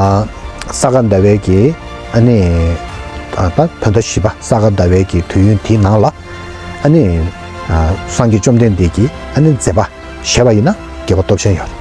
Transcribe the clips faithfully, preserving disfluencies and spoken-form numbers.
ཨ། ས་ག་ཟླ་བའི་གི་ཨ་ནི་ཨ་ད་བོད་ཟླ་བཞི་པ་ས་ག་ཟླ་བའི་གི་དུས་ཡུན་དེའི་ནང་ལ་ཨ་ནི་ཨ་སངས་རྒྱས་བཅོམ་ལྡན་འདས་ཀྱིས་ཨ་ནི་མཛད་པ་བཞེས་པ་ཡིན་ན་དགེ་བ་སྟོབས་ཆེན་ཡོད་རེད།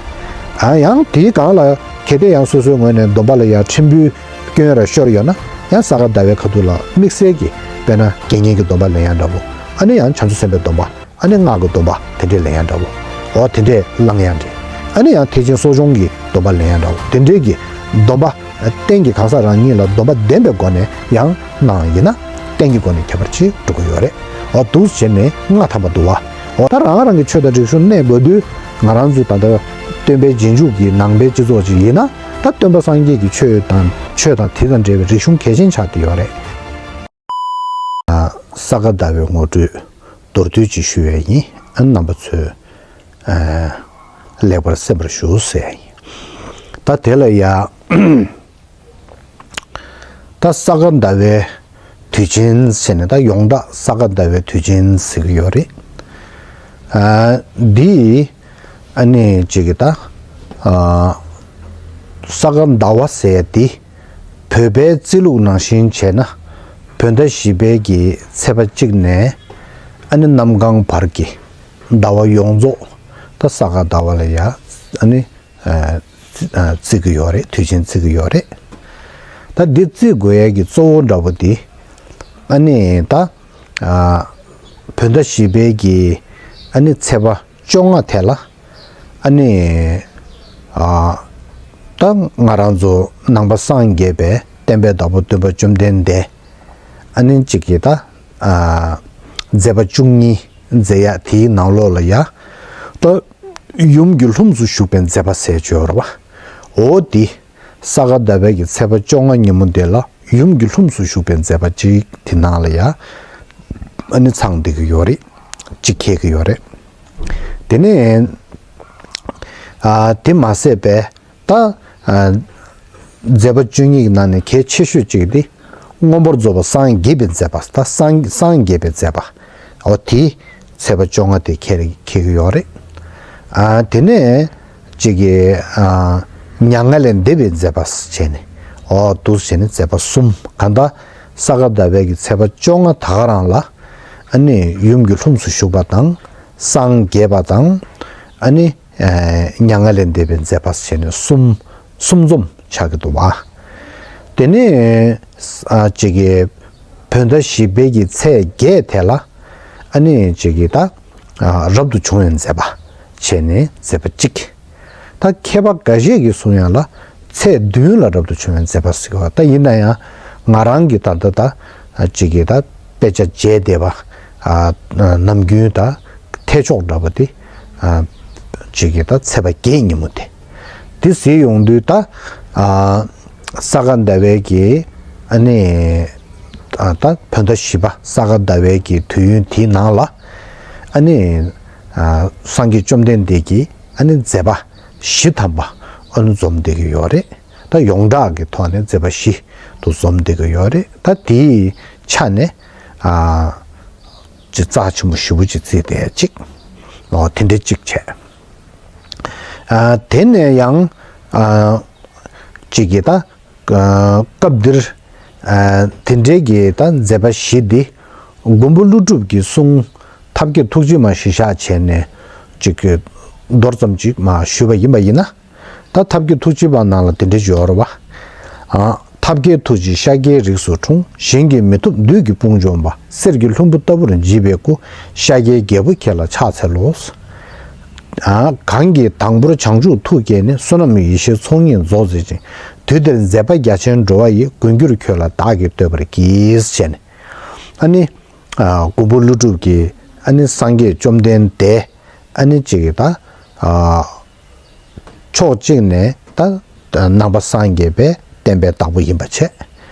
ཨ་ཡང་དེའི་སྒང་ལ་གལ་ཏེ་ཡང་སོ་སོའི་ངོས་ནས་སྡོམ་པ་ལ་ཡང་ཕྲན་བུ་སྐྱོན་ར་ཤོར་ཡོད་ན་ཡང་ས་ག་ཟླ་བའི་ཁ་ཐུག་ལ་དམིགས་བསལ་གྱི་དཔེར་ན་དགེ་བསྙེན་གྱི་སྡོམ་པ་ལེན་ཡ་འདྲ་བོ། ཨ་ནི་ཡང་བྱང་ཆུབ་སེམས་དཔའི་སྡོམ་པ། ཨ་ནི་སྔགས་ཀྱི་སྡོམ་པ་དེ་འདྲས་ལེན་ཡ་འདྲ་བོ། འོ་དེ་འདྲས་བླང་ཡ་འདྲས། ཨ་ནི་ཡང་ཐེག་ཆེན་གསོ་སྦྱོང་གི་སྡོམ་པ་ལེན་ཡ་འདྲ་བོ། དེ་འདྲས་ཀྱི་སྡོམ་པ། རྟེན་གྱི་གང་ཟག་རང་ཉིད་ལ་སྡོམ་པ་ལྡན་པའི་སྒོ་ནས་ཡང་གནང་ཡིན་ན་རྟེན་གྱི་སྒོ་ནས་ཁྱད་པར་ཅིག་འགྲོ་གི་ཡོད་རེད། འོ་འདུག་བྱས་ནས་ལྔ་ཐམ་པ་འདུག་བ། འོ་ད་རང་རང་གི་ཆོས་དང་རིག་གཞུང་གནས་དགོས་དུས་ང་རང་ཚོ་ད་ལྟ་སྟོན་པའི་རྗེས་འཇུག་གི་ནང་པའི་སྤྱི་ཚོགས་ཅིག་ཡིན་ན་ད་སྟོན་པ་སངས་རྒྱས་ཀྱི་ཆོས་དང་ཆོས་དང་དེ་དང་འབྲེལ་བའི་རིག་གཞུང་གལ་ཆེན་ཆགས་བསྡད་ཡོད་རེད། ས་ག་ཟླ་བའི་ངོ་སྤྲོད་མདོར་བསྡུས་ཅིག་ཞུ་ཡས་ཡིན། ཨ་རྣམ་པ་ཚོས་ཨ་ལེགས་པར་གསན་པར་ཞུ་ཟེར་ཡས་ཡིན། ད་དེ་ལ་ཡ་ད་ས་ག་ཟླ་བའི་དུས་ཆེན་ཟེར་ནས་ད་ཡོངས་གྲགས་ས་ག་ཟླ་བའི་དུས་ཆེན་ཟེར་གྱི་ཡོད་རེད། ཨ་འདི་ཨ་ནི་གཅིག་གི་ད་ཨ་ས་ག་ཟླ་བ་ཟེར་ཡས་འདི། བོད་པའི་རྩིས་ལུགས་ནང་བཞིན་བྱས་ན་བོད་ཟླ་བཞི་པའི་གི་ཚེས་པ་གཅིག་ནས་ཨ་ནི་གནམ་གང་བར་གྱི་ཟླ་བ་ཡོངས་རྫོགས་ད་ས་ག་ཟླ་བ་ལ་ཡ་ཨ་ནི་ཨ་བརྩི་གི་ཡོད་རེད། དུས་ཆེན་བརྩི་གི་ཡོད་རེད། ད་འདི་བརྩི་དགོས་ཡས་ཀྱི་གཙོ་བོ་འདྲ་བོ་འདི་ཨ་ནི་ད་ཨ་བོད་ཟླ་བཞི་པའི་གི་ཨ་ནི་ཚེས་པ་བཅོ་ལྔ་དེ་ལ་ཨ་ནི་ཨ་ད་ང་རང་ཚོ་ནང་པ་སངས་རྒྱས་པའི་བསྟན་པའི་བདག་པོ་སྟོན་པ་བཅོམ་ལྡན་འདས་ཨ་ནི་གཅིག་གིས་ད་ཨ་མཛད་པ་བཅུ་གཉིས་མཛད་ཡ་དེའི་ནང་ལོགས་ལ་ཡ་ད་ཡུམ་གྱི་ལྷུམས་སུ་ཞུགས་པའི་མཛད་པ་ཟེར་བརྗོད་ར་བ། འོ་འདི་ས་ག་ཟླ་བའི་གི་ཚེས་པ་བཅོ་ལྔ་ཉིན་མོ་དེ་ལ་ཡུམ་གྱི་ལྷུམས་སུ་ཞུགས་པའི་མཛད་པ་གཅིག་དེ་ནང་ལ་ཡ་ཨ་ནི་ཚང་བསྡད་ཀྱི་ཡོད་རེད། གཅིག་འཁེལ་གྱི་ཡོད་རེད། དེ་ནས་ཨ་དེ་མ་ཟད་པའི་ད་ཨ་མཛད་པ་བཅུ་གཉིས་ཀྱི་ནང་ནས་གལ་ཆེ་ཤོས་གཅིག་དེ་མངོན་པར་རྫོགས་པར་སངས་རྒྱས་པའི་མཛད་པ། ད་སངས་སངས་རྒྱས་པའི་མཛད་པ། འོ་དེ་ཚེས་པ་བཅོ་ལྔ་དེ་འཁེལ་འཁེལ་གྱི་ཡོད་རེད། ཨ་དེ་ནས་གཅིག་གི་ཨ་མྱ་ངན་ལས་འདས་པའི་མཛད་པ་བྱས་ནས་འོ་འདུག་བྱས་ནས་མཛད་པ་གསུམ། གང་ལྟར་ས་ག་ཟླ་བའི་གི་ཚེས་པ་བཅོ་ལྔ་ད་ག་རང་ལ་ཨ་ནི་ཡུམ་གྱི་ལྷུམས་སུ་ཞུགས་པ་དང་། སངས་རྒྱས་པ་དང་ཨ་ནི་ཨ་མྱ་ངན་ལས་འདས་པའི་མཛད་པ་བྱས་ནས་གསུམ་གསུམ་འཛོམས་ཆགས་ཀྱི་འདུག་བ། དེ་ནས་ཨ་གཅིག་གི་བོད་ཟླ་བཞི་པའི་གི་ཚེས་བརྒྱད་དེ་ལ་ཨ་ནི་གཅིག་གི་ད་ཨ་རབ་ཏུ་བྱུང་བའི་མཛད་པ་བྱས་ནས་མཛད་པ་གཅིག་ད་མཁས་པ་འགའ་ཤས་ཀྱིས་གསུང་ཡག་ལ་ཚེས་བདུན་ལ་རབ་ཏུ་བྱུང་བའི་མཛད་པ་ཟེར་བ། ད་ཡིན་ན་ཡང་ང་རང་གི་ད་ལྟ་ད་གཅིག་གི་ད་དཔེ་ཆ་མཇལ་བསྡད་པ་ཨ་ནམ་རྒྱུན་ད་ཐེག་མཆོག་འདྲ་པོ་དེ་ཨ་གཅིག་གི་ད་ཚེས་པ་བརྒྱད་ཉིན་མོ་དེ་དེ་ཟེར་ཡོང་དུས་ད་ཨ་ས་ག་ཟླ་བའི་གི་ཨ་ནི་ཨ་ད་བོད་ཟླ་བཞི་པ་ས་ག་ཟླ་བའི་གི་དུས་ཡུན་དེའི་ནང་ལ་ཨ་ནི་ཨ་སངས་རྒྱས་བཅོམ་ལྡན་འདས་ཀྱི་ཨ་ནི་མཛད་པ་བཞི་ཐམ་པ་ཨ་ནི་འཛོམས་བསྡད་ཀྱི་ཡོད་རེད། ད་ཡོངས་གྲགས་ཀྱི་ཐོག་ནས་མཛད་པ་བཞི་དུ་འཛོམས་བསྡད་ཀྱི་ཡོད་རེད། ད་དེའི་ཆ་ནས་ཨ་ཅིག་རྩ་ཆེན་པོ་ཞེ་པོ་ཅིག་བརྩིས་བསྡད་ཅིག་ཨོ་དེ་འདྲ་ཅིག་བྱས། ཨ་དེ་ནས་ཡང་ཨ་ཅིག་གིས་ད་ཨ་སྐབས་འདིར་ཨ་དེ་འདྲའི་གི་ད་མཛད་པ་བཞི་འདི་མགོན་པོ་ཀླུ་སྒྲུབ་ཀྱི་གསུང་ཐབས་མཁས་ཐུགས་རྗེ་མ་གཞི་བཞག་བྱས་ནས་ཅིག་གི་མདོར་ཙམ་ཅིག་མ་ཞུས་པ་ཡིན་པ་ཡིན་ན། ད་ཐབས་མཁས་ཐུགས་རྗེ་པ་ནང་ལ་དེ་འདྲ་ཞིག་ཡོད་རེད་བ། ཨ། ཐབས་མཁས་ཐུགས་རྗེ་ཤཱཀྱའི་རིགས་སུ་འཁྲུངས། གཞན་གྱིས་མི་ཐུབ་བདུད་ཀྱི་དཔུང་འཇོམས་པ། གསེར་གྱི་ལྷུན་པོ་ལྟ་བུར་བརྗིད་པའི་སྐུ། ཤཱཀྱའི་རྒྱལ་པོ་ཁྱེད་ལ་ཕྱག་འཚལ་ལོ། ཨ། གང་གིས་དང་པོར་བྱང་ཆུབ་ཐུགས་བསྐྱེད་ནས། བསོད་ནམས་ཡེ་ཤེས་ཚོགས་གཉིས་རྫོགས་མཛད་ཅིང་། དུས་འདིར་མཛད་པ་རྒྱ་ཆེན་འགྲོ་བ་ཡི། མགོན་གྱུར་ཁྱོད་ལ་བདག་གིས་བསྟོད་པར་བགྱི། ཞེས་ནས། ཨ་ནི། ཨ། མགོན་པོ་ཀླུ་སྒྲུབ་ཀྱིས་ཨ་ནི་སངས་རྒྱས་བཅོམ་ལྡན་འདས་ཨ་ནི་གཅིག་གིས་ད། ཨ། ཕྱོགས་གཅིག་ནས་ད་ནང་པ་སངས་རྒྱས་པའི་བསྟན་པའི་བདག་པོ་ཡིན་པ་བྱས།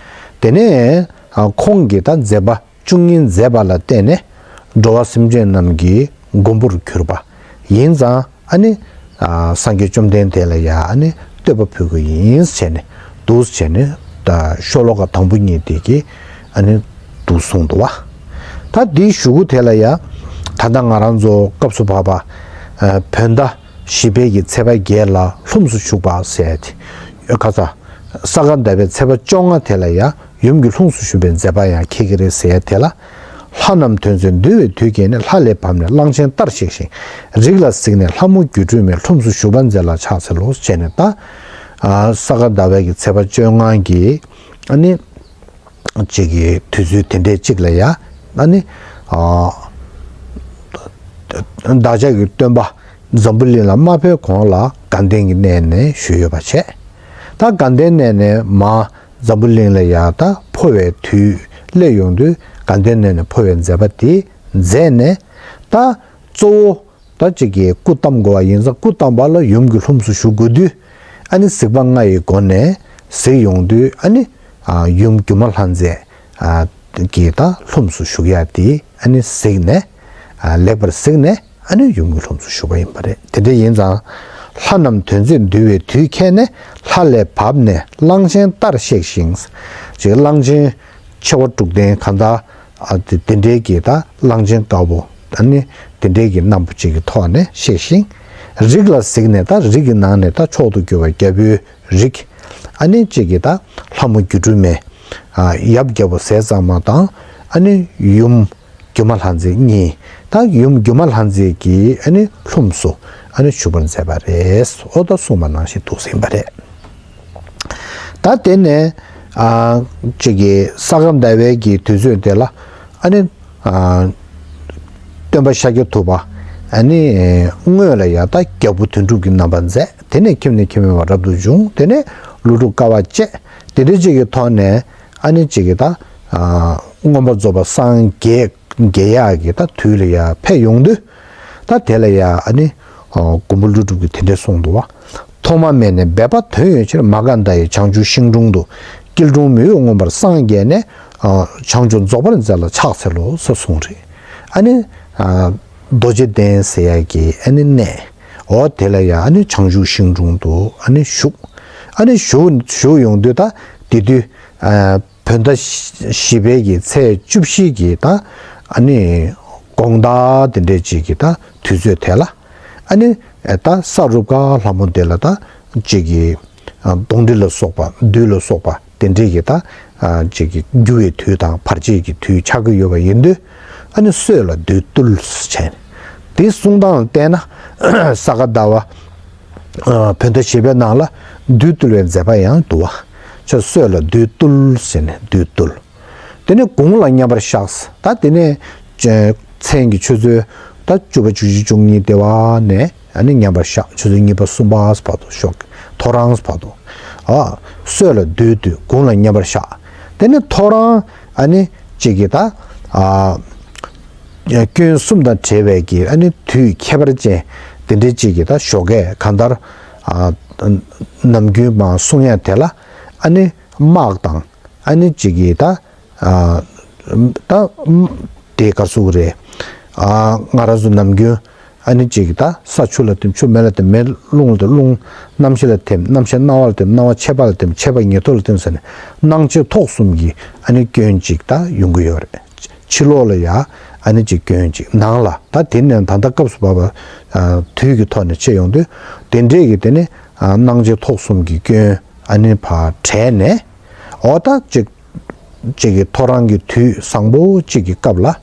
དེ་ནས་ཁོང་གིས་ད་མཛད་པ་བཅུ་གཉིས་མཛད་པ་ལ་བརྟེན་ནས་འགྲོ་བ་སེམས་ཅན་རྣམས་ཀྱི་མགོན་པོར་གྱུར་པ་ཡིན་ཙང་ཨ་ནི་སངས་རྒྱས་བཅོམ་ལྡན་འདས་ལ་ཡང་ཨ་ནི་བསྟོད་པ་ཕུལ་དགོས་ཡིན་བྱས་ནས་འདུག་བྱས་ནས་ད་ཤོ་ལོ་ཀ་དང་པོ་གཉིས་དེ་གིས་ཨ་ནི་འདུག་གསུངས་འདུག་བ། ད་འདིའི་གཞུག་གུ་དེ་ལ་ཡང་ད་ལྟ་ང་རང་ཚོ་སྐབས་སུ་བབ་པ་བོད་ཟླ་བཞི་པའི་གི་ཚེས་པ་བརྒྱད་ལ་ལྷུམས་སུ་ཞུགས་པ་ཟེར་ཏེ། ཁ་ཚ། ས་ག་ཟླ་བའི་ཚེས་པ་བཅོ་ལྔ་དེ་ལ་ཡང་ཡུམ་གྱི་ལྷུམས་སུ་ཞུགས་པའི་མཛད་པ་ཡང་འཁེལ་གྱི་རེད་ཟེར་ཡ་དེ་ལ། ལྷ་རྣམས་དོན་མཛད་འདུལ་བའི་དུས་བསྐལ་ནས། ལྷ་ལས་བབས་ནས་གླང་ཆེན་ལྟར་གཤེགས་ཤིང་། རིགས་ལ་གཟིགས་ནས་ལྷ་མོ་སྒྱུ་འཕྲུལ་མའི། ལྷུམས་སུ་ཞུགས་པར་མཛད་ལ་ཕྱག་འཚལ་ལོ། ཟེར་ནས་ད། ཨ། ས་ག་ཟླ་བའི་གི་ཚེས་པ་བཅོ་ལྔ་གི་ཨ་ནི། ཅིག་གི་དུས་ཚོད་དེ་འདྲའི་གཅིག་ལ་ཡ། ཨ་ནི། ཨ། བདག་ཅག་གི་སྟོན་པ་འཛམ་བུ་གླིང་ལ་མ་ཕེབས་གོང་ལ་དགའ་ལྡན་གྱི་གནས་ནས་ཞུས་ཡོད་པ་བྱས། ད་དགའ་ལྡན་གནས་ནས་མ་འཛམ་བུ་གླིང་ལ་ཡ་ད་འཕོ་བའི་དུས་སླེབས་ཡོང་དུས་དགའ་ལྡན་གནས་ནས་འཕོ་བའི་མཛད་པ་དེ་མཛད་ནས། ད་གཙོ་བོ་ད་ཅིག་གི་སྐུ་བལྟམས་དགོས་པ་ཡིན་ཙང་། སྐུ་བལྟམས་པ་ལ་ཡུམ་གྱི་ལྷུམས་སུ་ཞུགས་དགོས་དུས། ཨ་ནི་གཟིགས་པ་ལྔ་ཡི་སྒོ་ནས་གཟིགས་ཡོང་དུས། ཨ་ནི། ཨ། ཡུམ་སྒྱུ་མ་ལྷ་མཛེས། ཨ། གྱི་ད་ལྷུམས་སུ་ཞུགས་ཡ་དེ་ཨ་ནི་གཟིགས་ནས། ཨ། ལེགས་པར་གཟིགས་ནས་ཨ་ནི་ཡུམ་གྱི་ལྷུམས་སུ་ཞུགས་པ་ཡིན་པ་རེད། དེ་འདྲ་ཡིན་ཙང་། ལྷ་རྣམས་དོན་མཛད་འདུལ་བའི་དུས་བསྐལ་ནས། ལྷ་ལས་བབས་ནས་གླང་ཆེན་ལྟར་གཤེགས་ཤིང་། ཅེས་གླང་ཆེན་མཆེ་བ་དྲུག་ལྡན་གང་ལྟར། ཨ། དེ་དེ་འདྲའི་གི་ད་གླང་ཆེན་དཀར་པོ། ཨ་ནི་དེ་འདྲའི་གི་སྣམ་བུ་ཅིག་གི་ཐོག་ནས་གཤེགས་ཤིང་། རིགས་ལ་གཟིགས་ནས། ད་རིགས་ཀྱི་ནང་ནས་ད་མཆོག་ཏུ་གྱུར་པ་རྒྱལ་པོའི་རིགས། ཨ་ནི་ཅིག་གི་ད་ལྷ་མོ་སྒྱུ་འཕྲུལ་མའི། ཨ། ཡབ་རྒྱལ་པོ་ཟས་གཙང་མ་དང་། ཨ་ནི་ཡུམ་སྒྱུ་མ་ལྷ་མཛེས་གཉིས། ད་ཡུམ་སྒྱུ་མ་ལྷ་མཛེས་ཀྱི་ཨ་ནི་ལྷུམས་སུ་ཨ་ནི་ཞུགས་པར་མཛད་པ་རེད། འོ་ད་གསུངས་པ་ནང་བཞིན་འདུག་ཟིན་པ་རེད། ད་དེ་ནས། ཨ། ཅིག་གི་ས་ག་ཟླ་བའི་གི་དུས་ཚོད་དེ་ལ། ཨ་ནི། ཨ། སྟོན་པ་ཤཱཀྱ་ཐུབ་པ། ཨ་ནི་སྔོན་ལ་ཡ་ད་རྒྱལ་པོ་དོན་གྲུབ་ཀྱི་རྣམ་པ་མཛད། དེ་ནས་ཁྱིམ་ནས་ཁྱིམ་མེད་པ་རབ་ཏུ་བྱུང་། དེ་ནས་ཀླུ་སྒྲུབ་དཀའ་བ་སྤྱད། དེ་འདྲ་ཅིག་གི་ཐོག་ནས། ཨ་ནི་ཅིག་གི་ད། ཨ། མངོན་པར་རྫོགས་པ་སངས་རྒྱས། རྒྱས་ཡག་གི་ད་དུས་ལ་ཡ་ཕེབས་ཡོང་དུས། ད་དེ་ལ་ཡ་ཨ་ནི། ཨ། མགོན་པོ་ཀླུ་སྒྲུབ་ཀྱིས་དེ་འདྲ་གསུངས་འདུག་བ། ཐོག་མ་མེད་ནས་འབད་པ་དོན་ཡོད་ཕྱིར། མ་ག་དྷ་ཡི་བྱང་ཆུབ་ཤིང་དྲུང་དུ། སྐྱིལ་ཀྲུང་མི་འོས་མངོན་པར་སངས་རྒྱས་ནས། ཨ། བྱང་ཆུབ་རྫོགས་པར་མཛད་ལ་ཕྱག་འཚལ་ལོ། ཟེར་གསུངས་རེད། ཨ་ནི། ཨ། རྡོ་རྗེ་གདན་ཟེར་ཡ་གི་ཨ་ནི་གནས། འོ་དེ་ལ་ཡ་ཨ་ནི་བྱང་ཆུབ་ཤིང་དྲུང་དུ་ཨ་ནི་བཞུགས། ཨ་ནི་བཞུགས་བཞུགས་ཡོང་དུས་ད་དེ་དུས། ཨ། བོད་ཟླ་བཞི་པའི་གི་ཚེས་བཅུ་བཞི་གི་ད་ཨ་ནི་དགོང་དག་དེ་འདྲའི་ཅིག་གི་ད་དུས་ཚོད་དེ་ལ། ཨ་ནི་ད་ས་རུབ་ཁ་ལྷ་མོ་དེ་ལ་ད་ཅིག་གི། ཨ། གདོང་འདྲེ་ལ་སོགས་པ། བདུད་ལ་སོགས་པ་དེ་འདྲའི་གི་ད། ཨ། ཅིག་གི་རྒྱུ་བའི་དུས་དང་བར་ཆད་ཀྱི་དུས་ཆགས་ཀྱི་ཡོད་པ་ཡིན་དུས། ཨ་ནི་སྲོད་ལ་བདུད་བཏུལ་བྱས། དེ་གསུང་སྟངས་ལ་བལྟས་ན། ས་ག་ཟླ་བ། ཨ། བོད་ཟླ་བཞི་པའི་ནང་ལ་བདུད་བཏུལ་བའི་མཛད་པ་ཡང་འདུག་བ། ཆ་སྲོད་ལ་བདུད་བཏུལ་ཟེར་ནས་བདུད་བཏུལ། དེ་ནས་དགུང་ལ་མཉམ་པར་བཞག། ད་དེ་ནས་མཚན་གྱི་ཆུ་ཚོད་ད་བཅུ་པ་བཅུ་གཅིག་བཅུ་གཉིས་དེ་བ་ནས་ཨ་ནི་མཉམ་པར་བཞག། ཆུ་ཚོད་གཉིས་པ་གསུམ་པ་བར་དུ། ཞོགས་ཀྱི་ཐོ་རངས་བར་དུ། ཨ། སྲོད་ལ་བདུད་བཏུལ། དགུང་ལ་མཉམ་པར་བཞག། དེ་ནས་ཐོ་རངས་ཨ་ནི་ཅིག་གི་ད། ཨ། སྐྱོན་གསུམ་དང་བྲལ་བའི་གི་ཨ་ནི་དུས་ཁྱད་པར་ཅན་དེ་འདྲའི་ཅིག་གི་ད་ཞོགས་ཀས་གང་ལྟར། ཨ། ནམ་རྒྱུན་མ་གསུང་ཡ་དེ་ལ་ཨ་ནི་དམག་དང་། ཨ་ནི་ཅིག་གི་ད། ཨ། ད་དེ་ག་ཟུག་རེད། ཨ། ང་རང་ཚོ་ནམ་རྒྱུན་ཨ་ནི་ཅིག་གི་ད་ས་ཆུ་ལ་ཐིམ། ཆུ་མེ་ལ་ཐིམ། མེ་རླུང་ལ་ཐིམ། རླུང་གནམ་གཤིས་ལ་ཐིམ། གནམ་གཤིས་སྣང་བ་ལ་ཐིམ། སྣང་བ་ཆད་པ་ལ་ཐིམ། ཆད་པ་ཉིད་ཐོག་ལ་ཐིམ་ཟེར་ནས་སྣང་མཆེད་ཐོག་གསུམ་གྱི་ཨ་ནི་སྐྱོན་ཅིག་ད་ཡོང་གི་ཡོད་རེད། ཕྱི་ལོགས་ལ་ཡ་ཨ་ནི་ཅིག་སྐྱོན་ཅིག། ནང་ལ་ད་དེ་ནས་ད་ལྟ་སྐབས་སུ་བབ་པ། ཨ། དུས་ཀྱི་ཐོག་ནས་ཕྱེ་ཡོང་དུས། དེ་འདྲས་ཀྱི་དེ་ནི། ཨ། སྣང་མཆེད་ཐོག་གསུམ་གྱི་སྐྱོན་ཨ་ནི་ཕར་བྲལ་ནས། འོ་ད་ཅིག་ཅིག་གི་ཐོ་རངས་ཀྱི་དུས་བཟང་པོ་ཅིག་གི་སྐབས་ལ་ཨ་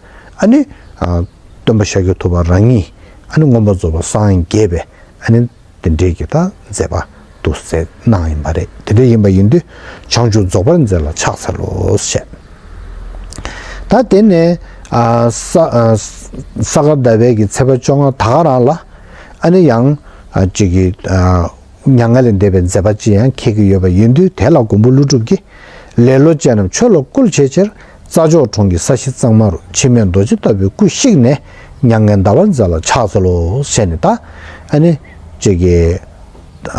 ནི། ཨ། སྟོན་པ་ཤཱཀྱ་ཐུབ་པ་རང་ཉིད་ཨ་ནི་མངོན་པར་རྫོགས་པར་སངས་རྒྱས་པའི་ཨ་ནི་དེ་འདྲའི་གི་ད་མཛད་པ་འདུག་སེ་གནང་ཡིན་པ་རེད། དེ་འདྲ་ཡིན་པ་ཡིན་དུས་བྱང་ཆུབ་རྫོགས་པར་མཛད་ལ་ཕྱག་འཚལ་ལོ་ཞེས། ད་དེ་ནས། ཨ། ས། ཨ། ས་ག་ཟླ་བའི་གི་ཚེས་པ་བཅོ་ལྔ་ད་ག་རང་ལ་ཨ་ནི་ཡང་། ཨ། ཅིག་གི། ཨ། མྱ་ངན་ལས་འདས་པའི་མཛད་པ་ཅིག་ཡང་འཁེལ་གྱི་ཡོད་པ་ཡིན་དུས། དེ་ལ་མགོན་པོ་ཀླུ་སྒྲུབ་ཀྱིས། ལེ་ལོ་ཅན་རྣམས་ཆོས་ལ་བསྐུལ་བྱའི་ཕྱིར། རྩྭ་མཆོག་གྲོང་གི་ས་གཞི་གཙང་མ་རུ། འཆི་མེད་རྡོ་རྗེ་ལྟ་བུའི་སྐུ་གཤེགས་ནས། མྱ་ངན་འདའ་བར་མཛད་ལ་ཕྱག་འཚལ་ལོ་ཞེས་ནས། ད་ཨ་ནི་ཅིག་གི། ཨ།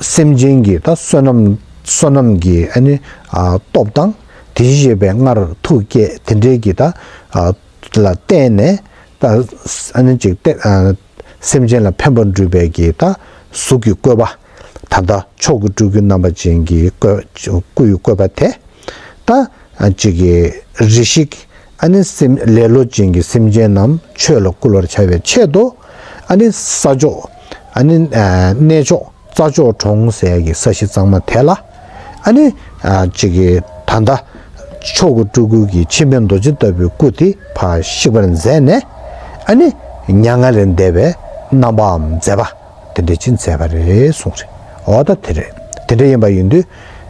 སེམས་ཅན་གྱི་ད་བསོད་ནམས། བསོད་ནམས་ཀྱི་ཨ་ནི། ཨ། སྟོབས་དང་། དེ་བཞིན་གཤེགས་པའི་སྔར་ཐུགས་བསྐྱེད་དེ་འདྲའི་གི་ད། ཨ། ལ་བརྟེན་ནས། ད་ཨ་ནི་ཅིག་ཏེ། ཨ། སེམས་ཅན་ལ་ཕན་པར་འགྲུབ་པའི་གི་ད་གཟུགས་ཀྱི་བཀོད་པ། ད་ལྟ་མཆོག་གི་སྤྲུལ་སྐུའི་རྣམ་པ་ཅན་གྱི་བཀོད། སྐུ་ཡི་བཀོད་པ་དེ། ད་ཅིག་གི་རེ་ཞིག་ཨ་ནི་སེམས། ལེ་ལོ་ཅན་གྱི་སེམས་ཅན་རྣམས་ཆོས་ལ་བསྐུལ་བར་བྱ་བའི་ཆེད་དུ། ཨ་ནི་ས་ཕྱོགས། ཨ་ནི། ཨ། གནས་མཆོག་ རྩྭ་མཆོག་གྲོང་ཟེར་ཡ་གི་ས་གཞི་གཙང་མ་དེ་ལ། ཨ་ནི་ཨ་གཅིག་གི་ད་ལྟ་མཆོག་གི་སྤྲུལ་སྐུ་གི་འཆི་མེད་རྡོ་རྗེ་ལྟ་བུའི་སྐུ་དེ་ཕར་གཤེགས་པར་མཛད་ནས། ཨ་ནི་མྱ་ངན་ལས་འདས་པའི་རྣམ་པའམ་མཛད་པ་དེ་འདྲ་ཅིག་མཛད་པ་རེད་གསུངས་རེད། འོ་ད་དེ་རེད། དེ་འདྲ་ཡིན་པ་ཡིན་དུས་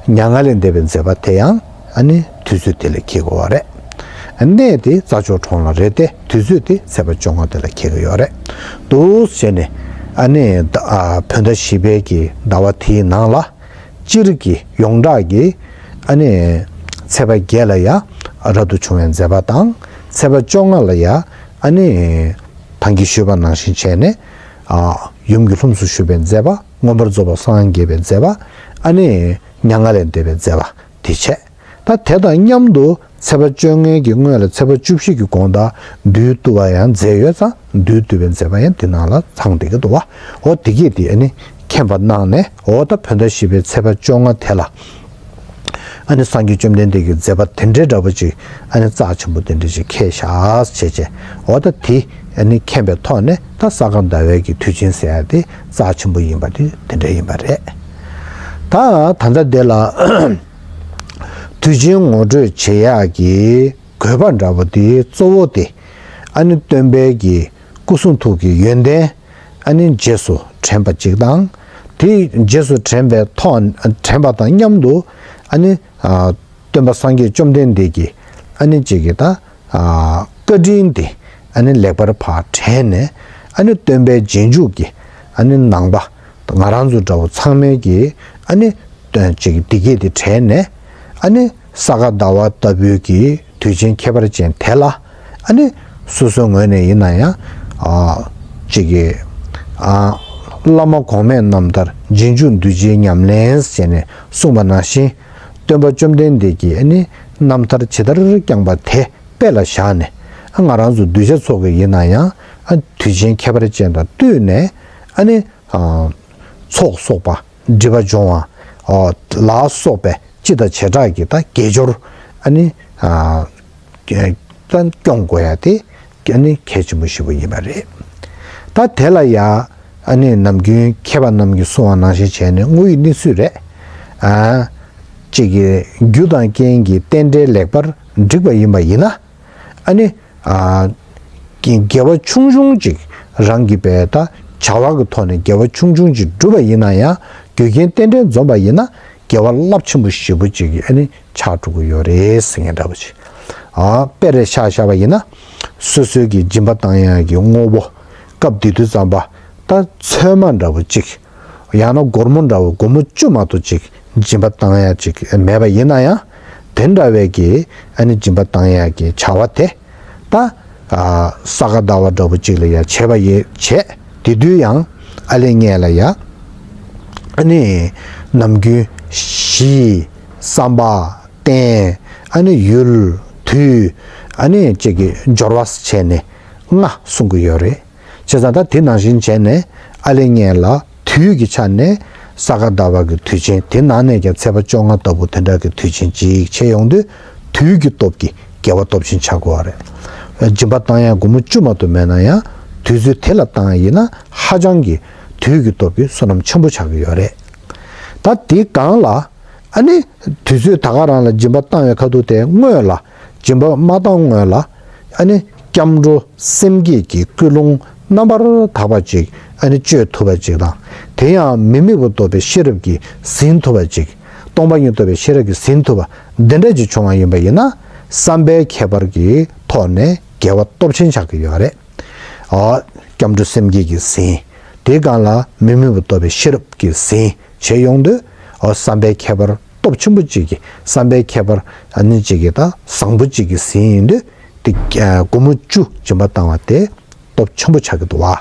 མྱ་ངན་ལས་འདས་པའི་མཛད་པ་དེ་ཡང་ཨ་ནི་དུས་ཚོད་དེ་ལ་འཁེལ་དགོས་པ་རེད། གནས་དེ་རྩྭ་མཆོག་གྲོང་ལ་རེད་དེ། དུས་ཚོད་དེ་ཚེས་པ་བཅོ་ལྔ་དེ་ལ་འཁེལ་གྱི་ཡོད་རེད། འདུག་བྱས་ནས་ཨ་ནི་ད་ཨ་བོད་ཟླ་བཞི་པའི་གི་ཟླ་བ་དེའི་ནང་ལ། སྤྱིར་གྱི་ཡོངས་གྲགས་ཀྱི་ཨ་ནི་ཚེས་པ་བརྒྱད་ལ་ཡ་རབ་ཏུ་བྱུང་བའི་མཛད་པ་དང་། ཚེས་པ་བཅོ་ལྔ་ལ་ཡ་ཨ་ནི་ད་གིན་ཞུས་པ་ནང་བཞིན་བྱས་ནས། ཨ་ཡུམ་གྱི་ལྷུམས་སུ་ཞུགས་པའི་མཛད་པ། མངོན་པར་རྫོགས་པར་སངས་རྒྱས་པའི་མཛད་པ། ཨ་ནི་མྱ་ངན་ལས་འདས་པའི་མཛད་པ་དེ་བྱས། ད་དེ་དང་མཉམ་དུ་ཚེས་པ་བཅོ་ལྔའི་གི་སྔོན་ལ་ཚེས་པ་བཅུ་བཞི་གི་དགོང་དག་བདུད་བཏུལ་བ་ཡང་མཛད་ཡོད་ཙང་། བདུད་བཏུལ་བའི་མཛད་པ་ཡང་འདི་ནང་ལ་ཚང་བསྡད་ཀྱི་འདུག་བ། འོ་དེ་གས་དེ་ཨ་ནི་མཁྱེན་པ་གནང་ནས། འོ་ད་བོད་ཟླ་བཞི་པའི་ཚེས་པ་བཅོ་ལྔ་དེ་ལ་ཨ་ནི་སངས་རྒྱས་བཅོམ་ལྡན་འདས་ཀྱི་མཛད་པ་དེ་འདྲའི་འདྲ་པོ་ཅིག་ཨ་ནི་རྩ་ཆེན་པོ་དེ་འདྲ་ཅིག་འཁེལ་བཞག་བྱས་བྱས། འོ་ད་དེ་ཨ་ནི་མཁྱེན་པའི་ཐོག་ནས། ད་ས་ག་ཟླ་བའི་གི་དུས་ཆེན་ཟེར་ཡ་དེ་རྩ་ཆེན་པོ་ཡིན་པ་དེ་དེ་འདྲ་ཡིན་པ་རེད། ད་ད་ལྟ་དེ་ལ། དུས་ཆེན་ངོ་སྤྲོད་བྱེད་ཡག་གི་དགོས་པ་འདྲ་པོ་དེ་གཙོ་བོ་དེ། ཨ་ནི་སྟོན་པའི་གི་སྐུ་གསུང་ཐུགས་ཀྱི་ཡོན་ཏན་ཨ་ནི་རྗེས་སུ་དྲན་པ་གཅིག་དང་། དེ་རྗེས་སུ་དྲན་པའི་ཐོག་དྲན་པ་དང་མཉམ་དུ། ཨ་ནི་ཨ་སྟོན་པ་སངས་རྒྱས་བཅོམ་ལྡན་འདས་ཀྱི་ཨ་ནི་གཅིག་གི་ད་ཨ་བཀའ་དྲིན་དེ་ཨ་ནི་ལེགས་པར་ཕར་དྲན་ནས། ཨ་ནི་སྟོན་པའི་རྗེས་འཇུག་གི་ཨ་ནི་ནང་པ་ང་རང་ཚོ་འདྲ་བོ་ཚང་མའི་གི་ཨ་ནི་སྟོན་ཅིག་འདི་གས་དེ་དྲན་ནས། ཨ་ནི་ས་ག་ཟླ་བ་ལྟ་བུའི་གི་དུས་ཆེན་ཁྱད་པར་ཅན་དེ་ལ། ཨ་ནི་སོ་སོའི་ངོས་ནས་ཡིན་ན་ཡང་ཨ་ཅིག་གི་ཨ་བླ་མ་གོང་མའི་རྣམ་ཐར། རྗེས་འཇུག་གདུལ་བྱའི་ཉམས་ལེན་ཟེར་ནས་གསུངས་པ་ནང་བཞིན། སྟོན་པ་བཅོམ་ལྡན་འདས་ཀྱི་ཨ་ནི་རྣམ་ཐར་ཇི་ལྟར་བསྐྱངས་པ་དེ་དཔེ་ལ་བཞག་ནས། ཨ་ང་རང་ཚོ་གདུལ་བྱ་ཚོ་གི་ཡིན་ན་ཡང་ཨ་དུས་ཆེན་ཁྱད་པར་ཅན་དང་བསྟུན་ནས། ཨ་ནི་ཨ་ཚོགས་གསོག་པ། སྒྲིབ་པ་སྦྱོང་བ། ཨོ་ལ་སོགས་པའི་སྤྱི་དང་བྱེ་བྲག་གི་ད་དགེ་སྦྱོར་ཨ་ནི་ཨ་ད་སྐྱོང་དགོས་ཡ་དེ་ཨ་ནི་གལ་ཆེན་པོ་ཞེ་པོ་ཡིན་པ་རེད། ད་དེ་ལ་ཡ་ཨ་ནི་ནམ་རྒྱུན་མཁས་པ་རྣམས་ཀྱིས་གསུངས་པ་ནང་བཞིན་བྱས་ནས་དངོས་ཡོད་གནས་ཚུལ་རེད། ཨ་གཅིག་གི་རྒྱུ་དང་རྐྱེན་གྱི་རྟེན་འབྲེལ་ལེགས་པར་འགྲིག་པ་ཡིན་པ་ཡིན་ན། ཨ་ནི། ཨ། དགེ་བ་ཆུང་ཆུང་ཅིག་རང་གི་བས་ད་བྱ་བ་གི་ཐོག་ནས་དགེ་བ་ཆུང་ཆུང་ཅིག་བསྒྲུབས་པ་ཡིན་ན་ཡང་། རྒྱུ་རྐྱེན་རྟེན་འབྲེལ་འཛོམས་པ་ཡིན་ན་དགེ་བ་རླབས་ཆེན་པོ་ཞེ་པོ་ཅིག་ཨ་ནི་ཆགས་འགྲོ་གི་ཡོད་རེད་ཟེར་མཁན་འདྲ་པོ་ཅིག་ཨ་དཔེ་རེ་ཆ་བཞག་པ་ཡིན་ན། སོ་སོའི་གི་སྦྱིན་པ་བཏང་ཡག་གི་དངོས་པོ་སྐབས་དེ་དུས་ཙམ་པ་ད་ཚོད་མ་འདྲ་པོ་ཅིག་ཡང་ན་སྒོར་མོ་འདྲ་བོ་སྒོར་མོ་བཅུ་མ་གཏོགས་ཅིག་སྦྱིན་པ་བཏང་ཡ་ཅིག་མེད་པ་ཡིན་ན་ཡང་། དེ་འདྲ་བའི་གི་ཨ་ནི་སྦྱིན་པ་བཏང་ཡ་གི་བྱ་བ་དེ་ད་ཨ་ས་ག་ཟླ་བ་འདྲ་བོ་ཅིག་ལ་ཡ་བྱས་པ་ཡིན་བྱས། དེ་དུས་ཡང་ཨ་ལེ་ངས་ལ་ཡ་ཨ་ནི་ནམ་རྒྱུན་གཞི་བསམ་པ་རྟེན་ཨ་ནི་ཡུལ་དུས་ཨ་ནི་ཅིག་གི་སྦྱོར་བ་བྱས་ནས་ལྔ་གསུང་གི་ཡོད་རེད། བྱས་ཙང་ད་དེ་ནང་བཞིན་བྱས་ནས་ཨ་ལེ་ངས་ལ་དུས་ཀྱི་ཆ་ནས་ས་ག་ཟླ་བ་གི་དུས་ཆེན་དེ་ནང་ནས་ཀྱང་ཚེས་པ་བཅོ་ལྔ་ལྟ་བུ་དེ་འདྲ་གི་དུས་ཆེན་ཅིག་བྱས་ཡོང་དུས། དུས་ཀྱི་སྟོབས་ཀྱིས་དགེ་བ་སྟོབས་ཆེན་ཆགས་དགོས་པ་རེད། སྦྱིན་པ་བཏང་ཡ་སྒོར་མོ་བཅུ་མ་གཏོགས་མེད་ན་ཡང་། དུས་ཚོད་དེ་ལ་བཏང་ཡ་ཡིན་ན་ཧ་ཅང་གི་དུས་ཀྱི་སྟོབས་ཀྱིས་བསོད་ནམས་ཆེན་པོ་ཆགས་ཀྱི་ཡོད་རེད། ད་དེའི་སྒང་ལ། ཨ་ནི་དུས་ཚོད་ད་ག་རང་ལ་སྦྱིན་པ་བཏང་བའི་ཁ་ཐུག་དེ་སྔོན་ལ། སྦྱིན་པ་མ་བཏང་སྔོན་ལ་ཨ་ནི་སྐྱབས་འགྲོ་སེམས་བསྐྱེད་ཀྱི་ཀུན་སློང་རྣམ་པར་དག་པ་ཅིག་ཨ་ནི་སྤྱོད་ཐུབ་པ་ཅིག་དང་། དེ་ཡང་མི་དམིགས་པ་རྟོགས་པའི་ཤེས་རབ་ཀྱིས་ཟིན་ཐུབ་པ་ཅིག་སྟོང་པ་ཉིད་རྟོགས་པའི་ཤེས་རབ་ཀྱིས་ཟིན་ཐུབ་པ་འདི་འདྲ་ཅིག་བྱུང་བ་ཡིན་པ་ཡིན་ན། བསམ་པའི་ཁྱད་པར་གྱི་ཐོག་ནས་དགེ་བ་སྟོབས་ཆེན་ཆགས་ཀྱི་ཡོད་རེད། ཨ་སྐྱབས་འགྲོ་སེམས་བསྐྱེད་ཀྱིས་ཟིན། དེའི་སྒང་ལ་མི་དམིགས་པ་རྟོགས་པའི་ཤེས་རབ་ཀྱིས་ཟིན། བྱས་ཡོང་དུས། ཨོ་བསམ་པའི་ཁྱད་པར་སྟོབས་ཆེན་པོ་གཅིག་གིས། བསམ་པའི་ཁྱད་པར་ཨ་ནི་གཅིག་གིས་ད་བཟང་པོ་གཅིག་གིས་ཟིན་ཡོང་དུས། དེ་ཨ་སྒོར་མོ་བཅུ་སྦྱིན་པ་བཏང་བ་དེ་སྟོབས་ཆེན་པོ་ཆགས་ཀྱི་འདུག་བ།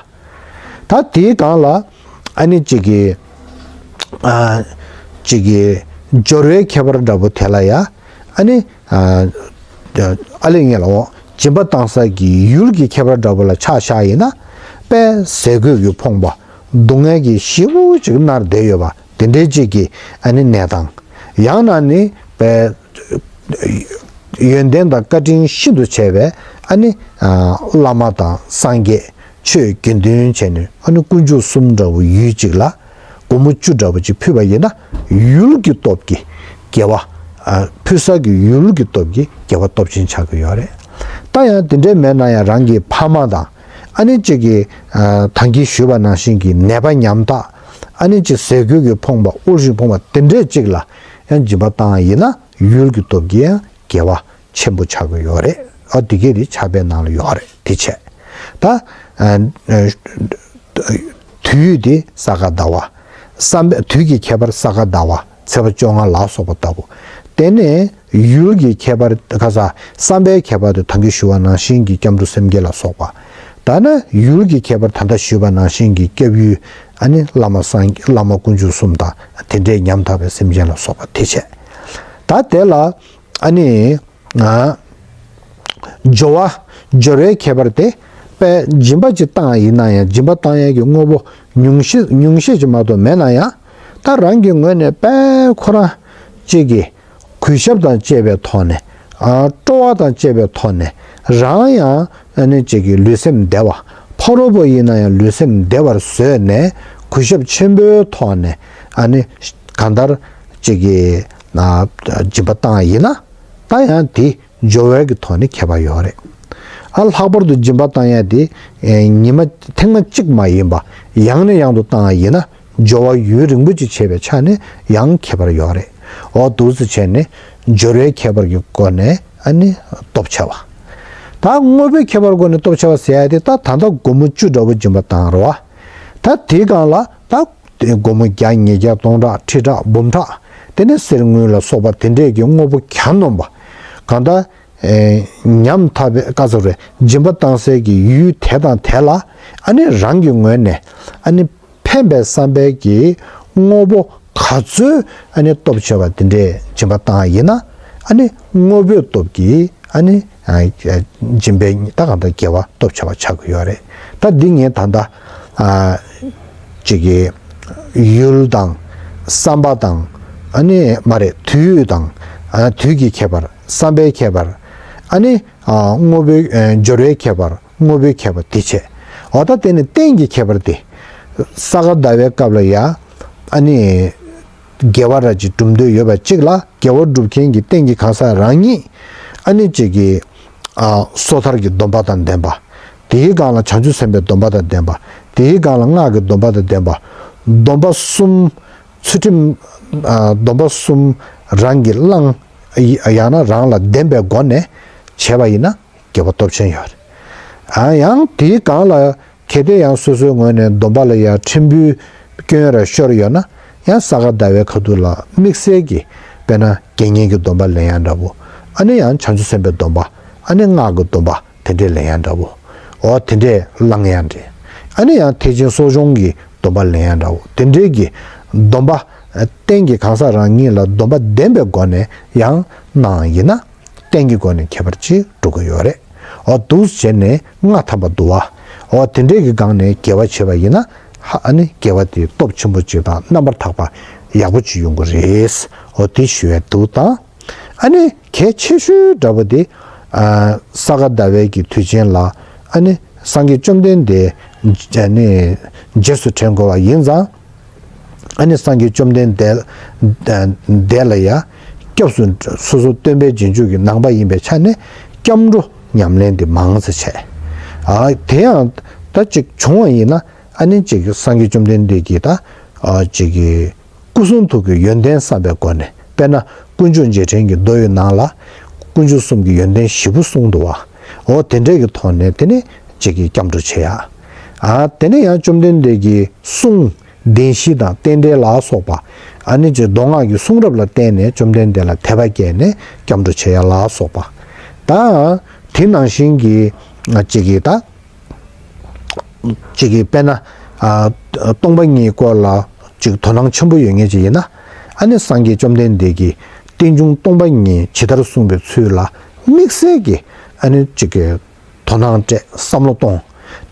ད་དེའི་སྒང་ལ་ཨ་ནི་གཅིག་གིས་ཨ་གཅིག་གིས་སྦྱོར་བའི་ཁྱད་པར་འདྲ་པོ་དེ་ལ་ཡ། ཨ་ནི་ཨ་ཨ་ལེ་ངས་ལ་འོ་སྦྱིན་པ་བཏང་ས་གི་ཡུལ་གྱི་ཁྱད་པར་འདྲ་པོ་ལ་ཆ་བཞག་ཡིན་ན། དཔེ་ཟས་གོས་ཀྱིས་ཕོངས་པ། སྡུག་བསྔལ་གྱིས་ཞེ་པོ་ཅིག་མནར་བསྡད་ཡོད་པ་དེ་འདྲའི་ཅིག་གི་ཨ་ནི་གནས་སྟངས། ཡང་ན་ནི་དཔེ་ཡོན་ཏན་དང་བཀའ་དྲིན་ཤིན་ཏུ་ཆེ་བའི་ཨ་ནི་ཨ་བླ་མ་དང་སངས་རྒྱས། ཆོས་དགེ་འདུན་བྱས་ནས་ཨ་ནི་དཀོན་མཆོག་གསུམ་འདྲ་བོ་ཡུལ་གཅིག་ལ། སྒོར་མོ་བཅུ་འདྲ་པོ་ཅིག་ཕུལ་བ་ཡིན་ན་ཡུལ་གྱི་སྟོབས་ཀྱིས་དགེ་བ། ཨ། ཕུལ་ས་གི་ཡུལ་གྱི་སྟོབས་ཀྱིས་དགེ་བ་སྟོབས་ཆེན་ཆགས་ཀྱི་ཡོད་རེད། ད་ཡང་དེ་འདྲའི་མེད་ན་ཡང་རང་གི་ཕ་མ་དང་། ཨ་ནི་གཅིག་གིས། ཨ། ད་གིན་ཞུས་པ་ནང་བཞིན་གྱི་ནད་པ་ཉམ་ཐག་ཨ་ནི་གཅིག་ཟས་གོས་ཀྱིས་ཕོངས་པ་དབུལ་ཞིང་ཕོངས་པ་དེ་འདྲས་གཅིག་ལ་ཡང་སྦྱིན་པ་བཏང་ཡིན་ན་ཡུལ་གྱི་སྟོབས་ཀྱིས་ཡང་དགེ་བ་ཆེན་པོ་ཆགས་ཀྱི་ཡོད་རེད། ཨ། དེ་གས་དེ་ཕྱག་དཔེ་ནང་ལ་ཡོད་རེད། དེ་བྱས། ད། ཨ། ཨ། དུས་དེ་ས་ག་ཟླ་བ། བསམ་པའི་དུས་ཀྱི་ཁྱད་པར་ས་ག་ཟླ་བ་ཚེས་པ་བཅོ་ལྔ་ལ་སོགས་པ་ལྟ་བུ། དེ་ནས་ཡུལ་གྱི་ཁྱད་པར་ཁ་ས་བསམ་པའི་ཁྱད་པར་དུ་ད་གིན་ཞུ་བ་ནང་བཞིན་གྱི་སྐྱབས་འགྲོ་སེམས་བསྐྱེད་ལ་སོགས་པ། ད་ནི་ཡུལ་གྱི་ཁྱད་པར་ད་ལྟ་ཞུས་པ་ནང་བཞིན་གྱི་སྐྱབས་ཡུལ། ཨ་ནི་བླ་མ་སངས་བླ་མ་དཀོན་མཆོག་གསུམ་དང་དེ་འདྲའི་ཉམ་ཐག་པའི་སེམས་ཅན་ལ་སོགས་པ་དེ་བྱས། ད་དེ་ལ། ཨ་ནི། ཨ། སྦྱོར་བ། སྦྱོར་བའི་ཁྱད་པར་དེ། དཔེ་སྦྱིན་པ་ཅིག་བཏང་ཡིན་ན་ཡང་སྦྱིན་པ་བཏང་ཡས་ཀྱི་དངོས་པོ་ཉུང་ཤས་ཉུང་ཤས་ཅིག་མ་གཏོགས་མེད་ན་ཡང་། ད་རང་གི་ངོས་ནས་དཔེ་ཁོ་རང་གཅིག་གིས་གུས་ཞབས་དང་བཅས་པའི་ཐོག་ནས། ཨ། སྤྲོ་བ་དང་བཅས་པའི་ཐོག་ནས་རང་ཡང་ཨ་ནི་གཅིག་གི་ལུས་སེམས་བདེ་བ། ཕ་རོལ་པོ་ཡིན་ན་ཡང་ལུས་སེམས་བདེ་བར་བཟོས་ནས་གུས་ཞབས་ཆེན་པོའི་ཐོག་ནས་ཨ་ནི་གང་ལྟར་གཅིག་གིས་ཨ་སྦྱིན་པ་བཏང་ཡིན་ན། ད་ཡང་དེ་སྦྱོར་བའི་གི་ཐོག་ནས་ཁྱད་པར་ཡོད་རེད། ཨ། ལྷག་པར་དུ་སྦྱིན་པ་བཏང་ཡ་དེ་ཨེ་ཉི་མ་ཐེངས་མ་གཅིག་མ་ཡིན་པ་ཡང་ནས་ཡང་དུ་བཏང་ཡ་ཡིན་ན་སྦྱོར་བ་ཡུན་རིང་པོ་ཅིག་བྱས་པའི་ཆ་ནས་ཡང་ཁྱད་པར་ཡོད་རེད། འོ་འདུག་སེ་བྱས་ནས་སྦྱོར་བའི་ཁྱད་པར་གྱི་སྒོ་ནས་ཨ་ནི་སྟོབས་ཆེ་བ། ད་དངོས་པོའི་ཁྱད་པར་སྒོ་ནས་སྟོབས་ཆེ་བ་ཟེར་ཡ་དེ་ད་ད་ལྟ་སྒོར་མོ་བཅུ་འདྲ་པོ་སྦྱིན་པ་བཏང་རེད་བ། ད་དེའི་སྒང་ལ་ད། དེ་སྒོར་མོ་བརྒྱ། ཉིས་བརྒྱ། སྟོང་ཕྲག་ཁྲི་ཕྲག་འབུམ་ཕྲག་དེ་ནས་གསེར་དངུལ་ལ་སོགས་པ་དེ་འདྲས་ཀྱི་དངོས་པོ་གྱ་ནོམ་པ། གང་ལྟར། ཨེ། ཉམ་ཐག་པའི་ཀ་ཚོད་རེ་སྦྱིན་པ་བཏང་སའི་གི་ཡུལ་དེ་དང་དེ་ལ་ཨ་ནི་རང་གི་ངོས་ནས་ཨ་ནི་ཕན་པའི་བསམ་པའི་གི་དངོས་པོ་ག་ཚོད་ཨ་ནི་སྟོབས་ཆེ་བ་དེ་འདྲས་སྦྱིན་པ་བཏང་ཡིན་ན་ཨ་ནི་དངོས་པོའི་སྟོབས་ཀྱིས། ཨ་ནི། ཨ། སྦྱིན་པའི་ད་གང་ལྟར་དགེ་བ་སྟོབས་ཆེ་བ་ཆགས་ཀྱི་ཡོད་རེད། ད་འདི་ངས་ད་ལྟ། ཨ། གཅིག་གི་ཡུལ་དང་། བསམ་པ་དང་། ཨ་ནི་མ་རེད། དུས་དང་། ཨ། དུས་ཀྱི་ཁྱད་པར། བསམ་པའི་ཁྱད་པར། ཨ་ནི། ཨ། དངོས་པོའི། ཨ། སྦྱོར་བའི་ཁྱད་པར། དངོས་པོའི་ཁྱད་པར་དེ་བྱས། འོ་ད་དེ་ནི་རྟེན་གྱི་ཁྱད་པར་དེ། ས་ག་ཟླ་བའི་སྐབས་ལ་ཡ། ཨ་ནི། དགེ་བ་ར་ཅིག་སྒྲུབ་འདོད་ཡོད་པ་ཅིག་ལ་དགེ་བ་སྒྲུབ་མཁན་གྱི་རྟེན་གྱི་གང་ཟག་རང་ཉིད། ཨ་ནི་གཅིག་གི། ཨ། སོ་ཐར་གྱི་སྡོམ་པ་དང་ལྡན་པ། དེའི་སྒང་ལ་བྱང་ཆུབ་སེམས་དཔའི་སྡོམ་པ་དང་ལྡན་པ། དེའི་སྒང་ལ་སྔགས་ཀྱི་སྡོམ་པ་དང་ལྡན་པ། སྡོམ་པ་གསུམ། ཚུལ་ཁྲིམས། ཨ། སྡོམ་པ་གསུམ་རང་གིས་བླངས། ཡང་ན་རང་ལ་ལྡན་པའི་སྒོ་ནས་བྱས་པ་ཡིན་ན། དགེ་བ་སྟོབས་ཆེན་ཡོད་རེད། ཨ། ཡང་དེའི་སྒང་ལ་གལ་ཏེ་ཡང་སོ་སོའི་ངོས་ནས་སྡོམ་པ་ལ་ཡང་ཕྲན་བུའི་སྐྱོན་ར་ཤོར་ཡོད་ན། ཡང་ས་ག་ཟླ་བའི་ཁ་ཐུག་ལ་དམིགས་བསལ་གྱི་དཔེར་ན་དགེ་བསྙེན་གྱི་སྡོམ་པ་ལེན་ཡ་འདྲ་བོ། ཨ་ནི་ཡང་བྱང་ཆུབ་སེམས་དཔའི་སྡོམ་པ། ཨ་ནི་སྔགས་ཀྱི་སྡོམ་པ་དེ་འདྲས་ལེན་ཡ་འདྲ་བོ། འོ་དེ་འདྲས་བླང་ཡ་འདྲས། ཨ་ནི་ཡང་ཐེག་ཆེན་གསོ་སྦྱོང་གི་སྡོམ་པ་ལེན་ཡ་འདྲ་བོ། དེ་འདྲས་ཀྱི་སྡོམ་པ། རྟེན་གྱི་གང་ཟག་རང་ཉིད་ལ་སྡོམ་པ་ལྡན་པའི་སྒོ་ནས་ཡང་གནང་ཡིན་ན། རྟེན་གྱི་སྒོ་ནས་ཁྱད་པར་ཅིག་འགྲོ་གི་ཡོད་རེད། འོ་འདུག་བྱས་ནས་ལྔ་ཐམ་པ་འདུ་བ། འོ་དེ་འདྲས་ཀྱི་སྒང་ནས་དགེ་བ་བྱས་པ་ཡིན་ན། ཧ། ཨ་ནི་དགེ་བ་དེ་སྟོབས་ཆེན་པོ་ཅིག་དང་རྣམ་པར་དག་པ་ཡག་པོ་ཅིག་ཡོང་གི་རེད། འོ་དེ་ཞུ་ཡས་འདུག་དང་། ཨ་ནི་གལ་ཆེ་ཤོས་འདྲ་པོ་དེ། ཨ། ས་ག་ཟླ་བའི་གི་དུས་ཆེན་ལ། ཨ་ནི་སངས་རྒྱས་བཅོམ་ལྡན་འདས། ཨ་ནི་རྗེས་སུ་དྲན་དགོས་པ་ཡིན་ཙང་། ཨ་ནི་སངས་རྒྱས་བཅོམ་ལྡན་འདས། འདས་ལ་ཡ། སྐྱབས་སུ་སོ་སོ་སྟོན་པའི་རྗེས་འཇུག་གི་ནང་པ་ཡིན་པའི་ཆ་ནས་སྐྱབས་འགྲོ་ཉམས་ལེན་འདི་མང་ཙམ་བྱས། ཨ། དེ་ཡང་ད་ཅིག་བྱུང་བ་ཡིན་ན། ཨ་ནི་ཅིག་སངས་རྒྱས་བཅོམ་ལྡན་འདས་ཀྱིས་ད། ཨ། ཅིག་གི་སྐུ་གསུང་ཐུགས་ཀྱི་ཡོན་ཏན་བསམ་པའི་སྒོ་ནས། དཔེར་ན་དཀོན་མཆོག་རྗེས་དྲན་གྱི་མདོ་ཡི་ནང་ལ་དཀོན་མཆོག་གསུམ་གྱི་ཡོན་ཏན་བཞི་པོ་གསུངས་འདུག་བ། འོ་དེ་འདྲས་ཀྱི་ཐོག་ནས་དེ་ནི་ཅིག་གི་སྐྱབས་འགྲོ་བྱེད་ཡ། ཨ། དེ་ནས་ཡང་བཅོམ་ལྡན་འདས་ཀྱི་གསུང་བདེན་བཞི་དང་རྟེན་འབྲེལ་ལ་སོགས་པ། ཨ་ནི་ཅིག་མདོ་སྔགས་ཀྱི་གསུང་རབ་ལ་བརྟེན་ནས་བཅོམ་ལྡན་འདས་ལ་དད་པ་སྐྱེས་ནས་སྐྱབས་འགྲོ་བྱེད་ཡ་ལ་སོགས་པ། ད་དེ་ནང་བཞིན་གྱི་ཅིག་གི་ད། ཅིག་གི་དཔེར་ན། ཨ། སྟོང་པ་ཉིད་སྐོར་ལ་ཅིག་དོ་སྣང་ཆེན་པོ་ཡོད་མཁན་ཅིག་ཡིན་ན། ཨ་ནི་སངས་རྒྱས་བཅོམ་ལྡན་འདས་ཀྱིས་རྟེན་འབྱུང་སྟོང་པ་ཉིད་ཇི་ལྟར་གསུངས་པའི་ཚུལ་ལ་དམིགས་བསལ་གྱི། ཨ་ནི་ཅིག་གི་དོ་སྣང་སྤྲད། བསམ་བློ་གཏོང་།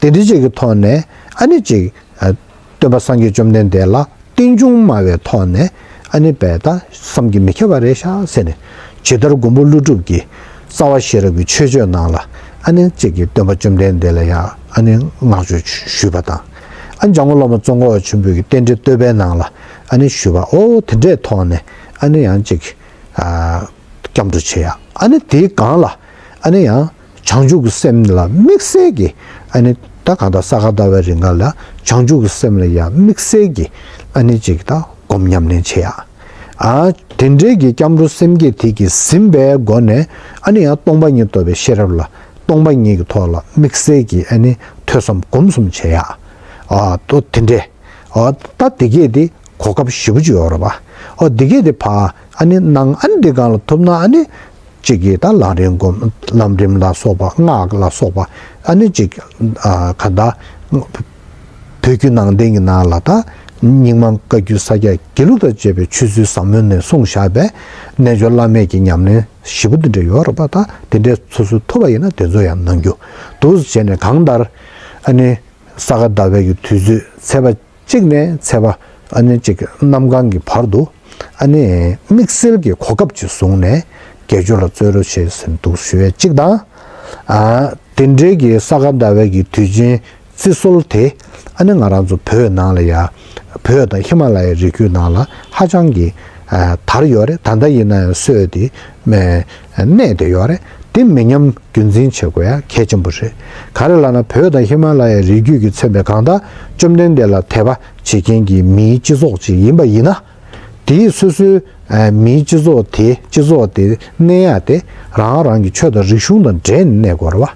དེ་འདྲ་ཅིག་གི་ཐོག་ནས། ཨ་ནི་ཅིག་ཨ། སྟོན་པ་སངས་རྒྱས་བཅོམ་ལྡན་འདས་ལ་རྟེན་འབྱུང་སྨྲ་བའི་ཐོག་ནས། ཨ་ནི་དཔེ་ད་བསམ་གྱིས་མི་ཁྱབ་པ་རེད་ཤག་ཟེར་ནས། ཇི་ལྟར་མགོན་པོ་ཀླུ་སྒྲུབ་ཀྱིས་རྩ་བ་ཤེས་རབ་ཀྱི་མཆོད་བརྗོད་ནང་ལ། ཨ་ནི་གཅིག་གིས་སྟོན་པ་བཅོམ་ལྡན་འདས་ལ་ཡང་ཨ་ནི་བསྔགས་བརྗོད་ཞུས་པ་དང་། ཨ་ནི་འཇམ་མགོན་བླ་མ་ཙོང་ཁ་པ་ཆེན་པོས་ཀྱི་རྟེན་འབྲེལ་བསྟོད་པའི་ནང་ལ་ཨ་ནི་ཞུས་པ། ཨོ་དེ་འདྲའི་ཐོག་ནས་ཨ་ནི་ཡང་ཅིག་ཨ་སྐྱབས་འགྲོ་བྱེད་ཡ། ཨ་ནི་དེའི་སྒང་ལ་ཨ་ནི་ཡང་བྱང་ཆུབ་ཀྱི་སེམས་ལ་དམིགས་བསལ་གྱི་ཨ་ནི་ད་གང་ལྟར་ས་ག་ཟླ་བའི་རིང་ག་ལ་བྱང་ཆུབ་ཀྱི་སེམས་ལ་ཡང་དམིགས་བསལ་གྱི་ཨ་ནི་ཅིག་ད་སྒོམ་ཉམས་ལེན་བྱེད་ཡ། ཨ་དེ་འདྲའི་གི་སྐྱབས་འགྲོ་སེམས་བསྐྱེད་དེ་གི་ཟིན་པའི་སྒོ་ནས་ཨ་ནི་ཡང་སྟོང་པ་ཉིད་རྟོགས་པའི་ཤེས་རབ་ལ་སྟོང་པ་ཉིད་ཀྱི་ཐོག་ལ་དམིགས་བསལ་གྱི་ཨ་ནི་ཐོས་བསམ་སྒོམ་གསུམ་བྱེད་ཡ། ཨ་ཏོ་དེ་འདྲས། ཨ་ད་དེ་གས་དེ་གོ་སྐབས་ཞེ་པོ་ཅིག་ཡོད་རེད་པ། ཨོ་དེ་གས་དེ་ཕ་ཨ་ནི་གནང་ཨ་ནི་དེ་སྒང་ལ་ཐུབ་ན་ཨ་ནི་གཅིག་གིས་ད་ལམ་རིམ་སྒོམ་ལམ་རིམ་ལ་སོགས་པ་སྔགས་ལ་སོགས་པ་ཨ་ནི་གཅིག་ཨ་ག་ད། བོད་བརྒྱུད་ནང་བསྟན་གྱི་ནང་ལ་ད་རྙིང་མ་བཀའ་བརྒྱུད་ས་སྐྱ་དགེ་ལུགས་དང་བཅས་པའི་ཆོས་ཚུལ་ཟབ་མོ་ནས་གསུངས་བཞག་པའི་རྣལ་འབྱོར་བླ་མེད་ཀྱི་ཉམས་ལེན་ཞེ་པོ་འདི་འདྲ་ཡོད་རེད་པ། ད་དེ་འདྲའི་སོ་སོས་ཐུབ་པ་ཡིན་ན་དེ་ཚོ་ཡང་གནང་རྒྱུ་འདུག་ཟེར་བྱས་ནས་གང་ལྟར་ཨ་ནི་ས་ག་ཟླ་བའི་གི་དུས་ཚོད་ཚེས་པ་གཅིག་ནས་ཚེས་པ་ཨ་ནི་གཅིག་གནམ་གང་གི་བར་དུ་ཨ་ནི་དམིགས་བསལ་གྱི་གོ་སྐབས་ཅིག་བཟུང་ནས་དགེ་སྦྱོར་ལ་བརྩོན་རོགས་བྱེད་ཟེར་འདུག་ཞུ་བའི་གཅིག་དང་། ཨ་དེ་འདྲའི་གི་ས་ག་ཟླ་བའི་གི་དུས་ཆེན་བརྩི་སྲོལ་དེ་ཨ་ནི་ང་རང་ཚོ་བོད་ནང་ལ་ཡ་བོད་དང་ཧི་མ་ལ་ཡའི་རི་རྒྱུད་ནང་ལ་ཧ་ཅང་གི་ཨ་དར་ཡོད་རེད། ད་ལྟ་ཡིན་ན་ཡང་སྲོལ་དེ་མེ་གནས་བསྡད་ཡོད་རེད། དེ་མི་ཉམས་རྒྱུན་འཛིན་བྱེད་དགོས་ཡ་གལ་ཆེན་པོ་རེད། ག་རེ་ལབ་ན་བོད་དང་ཧི་མ་ལ་ཡའི་རི་རྒྱུད་ཀྱིས་མཚོན་པའི་གང་ལྟར་བཅོམ་ལྡན་འདས་ལ་དད་པ་བྱེད་མཁན་གྱི་མིའི་སྤྱི་ཚོགས་ཅིག་ཡིན་པ་ཡིན་ན། དེའི་སོ་སོའི་ཨ་མིའི་སྤྱི་ཚོགས་དེ་སྤྱི་ཚོགས་དེ་གནས་ཡ་དེ་རང་རང་གི་ཆོས་དང་རིག་གཞུང་དང་འབྲེལ་ནས་གནས་དགོས་རེད་བ།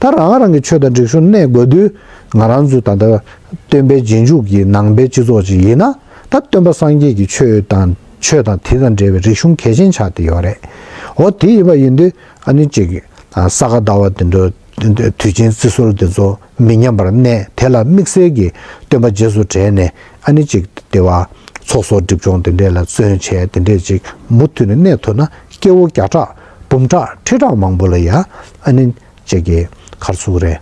ད་རང་རང་གི་ཆོས་དང་རིག་གཞུང་གནས་དགོས་དུས་ང་རང་ཚོའི་ད་ལྟ་སྟོན་པའི་རྗེས་འཇུག་གི་ནང་པའི་སྤྱི་ཚོགས་ཅིག་ཡིན་ན་ད་སྟོན་པ་སངས་རྒྱས་ཀྱི་ཆོས་དང་ཆོས་དང་དེ་དང་འབྲེལ་བའི་རིག་གཞུང་གལ་ཆེན་ཆགས་བསྡད་ཡོད་རེད། འོ་དེ་ཡིན་པ་ཡིན་དུས་ཨ་ནི་གཅིག་ས་ག་ཟླ་བ་དེ་འདྲ་དུས་ཆེན་བརྩི་སྲོལ་དེ་ཚོ་མི་ཉམས་པར་གནས་དེ་ལ་དམིགས་བསལ་གྱི་སྟོན་པ་རྗེས་སུ་དྲན་ནས་ཨ་ནི་གཅིག་དེ་བ་ཚོགས་གསོག་སྒྲིབ་སྦྱོང་དེ་འདྲས་ལ་བརྩོན་བྱས་དེ་འདྲས་ཅིག་མུ་མཐུད་ནས་གནས་ཐུབ་ན་སྐྱེ་བོ་བརྒྱ་ཕྲག་འབུམ་ཕྲག་ཁྲི་ཕྲག་མང་པོ་ལ་ཡ་ཨ་ནི་གཅིག་གི་གར་ཚུགས་རེད།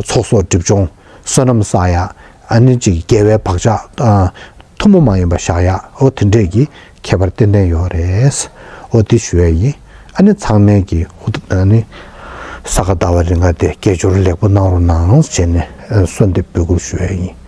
ཚོགས་གསོག་སྒྲིབ་སྦྱོང་བསོད་ནམས་བསགས་ཡ་ཨ་ནི་གཅིག་དགེ་བའི་བག་ཆགས་ཐུན་མོང་མ་ཡིན་པ་བཞག་ཡ་འོ་དེ་འདྲས་ཀྱི་ཁྱད་པར་ཏན་ཏན་ཡོད་རེད། འོ་དེ་ཞུ་ཡ་ཡིན། ཨ་ནི་ཚང་མས་ཀྱི་ཨ་ནི་ས་ག་ཟླ་བ་རིང་ག་དེ་དགེ་སྦྱོར་ལེགས་པོ་གནང་རོགས་གནང་ཟེར་ནས་གསོལ་འདེབས་འབོད་སྐུལ་ཞུ་ཡ་ཡིན།